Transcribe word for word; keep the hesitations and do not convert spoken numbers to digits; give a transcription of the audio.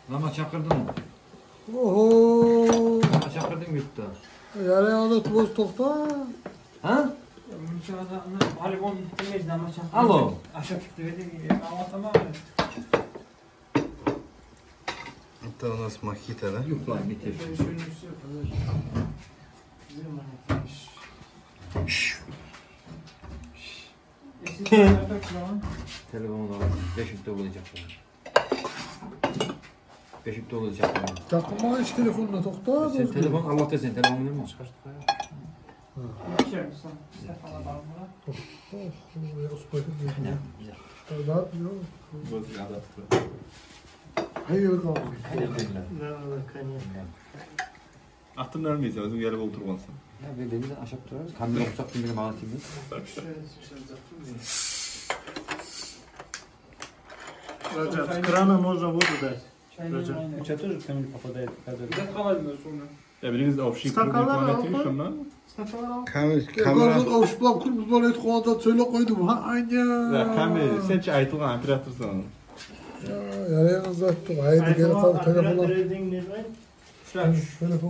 Намаз чакъырдынгмы? Ого! Намаз чакъырдынгмы юртда? Ярай, анда туваз токъта. Гьа? Мунча да аны алып он тимез намаз чакъырды. Алло. Ашап чыкъды деди, англамайгъан. Это у нас мохито, да? Юхлай, битир. Телефонну ал. Беш минут болажакъ. Беш минут болажакъ. Чакъырма гьеч телефонну, токъта. Сен телефон, Аллагь да сен телефон берме. Чыгъар, чыгъар. Гьа. Ох, ох, ох, я успокоил. Гьана, гьана. Да, да, да. Гёзюнг адап тура. Гьай, ёкъ. Гьана, гьана. Да, да, конечно. Атын билмейсен, оьзюнг гелип олтургъансан. Я, бир-бирибиз ашап турабыз. Камера къусакъ, ким биле, магъа тиймей. Ражаб, с крана можно воду дать. Ражаб. У тебя тоже в камеру попадает кадр? Зат къалады сонг. Я, биригиз общий круг план этигиз шонда. Стаканлар ал. Камера, я, камера. Гёрдюнг, общий план круг план этип къойгъанда сёйлеп къойдум. Гьа, Аня. Я, камера, сен чи айтылгъан операторсан. Я, ярай, зат тюгюл. Гьайда, гери къал, телефон ал. Оператор эдинг, не знаю. Шо, шо телефон.